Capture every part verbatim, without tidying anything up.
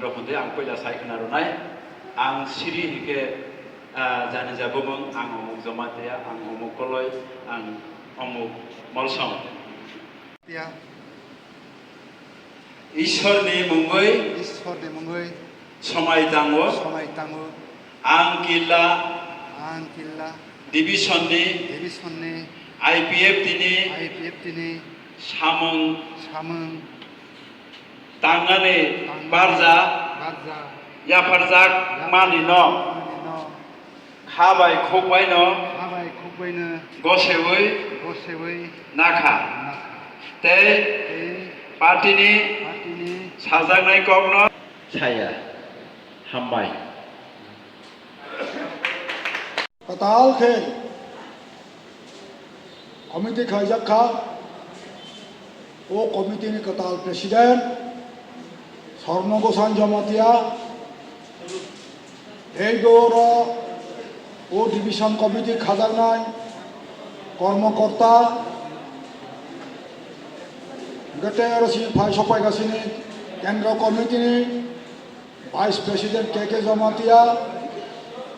Rok hwndwi ang puila sai khna rwnai, ang siri hinkhe, ah, jani ja bumung, ang omuk Jamatia, ang omuk Koloi, ang omuk Molsom. Ya. Ishorni mungwi Ishorni mungwi somai tango. Somai tango. Ang Killa Ang Killa Division ni Division ni I P F T ni I P F T ni samung samung tangnani tangnani barja barja yapharjak yapharjak manino manino kha bai khuk baino kha bai khuk baino gosewi gosewi nakha. Nakha. Tei tei party ni party ni sajaknai kokno saya. Hambai. Kwtal khe committee khaijak kha. O committee ni kwtal president Sorno Gosan Jamatia, tei oro o division committee khajaknai kormokorta, hwnkhe tei oro sini phai sokphaikha sini kendro committee ni Vice President K K Jamatia,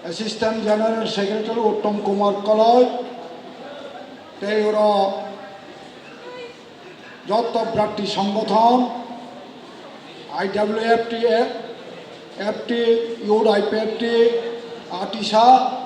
Assistant General Secretary Uttom Kumar Koloi, tei oro joto brakti songothon, I W F T, F T, Youth I P F T, Atisa,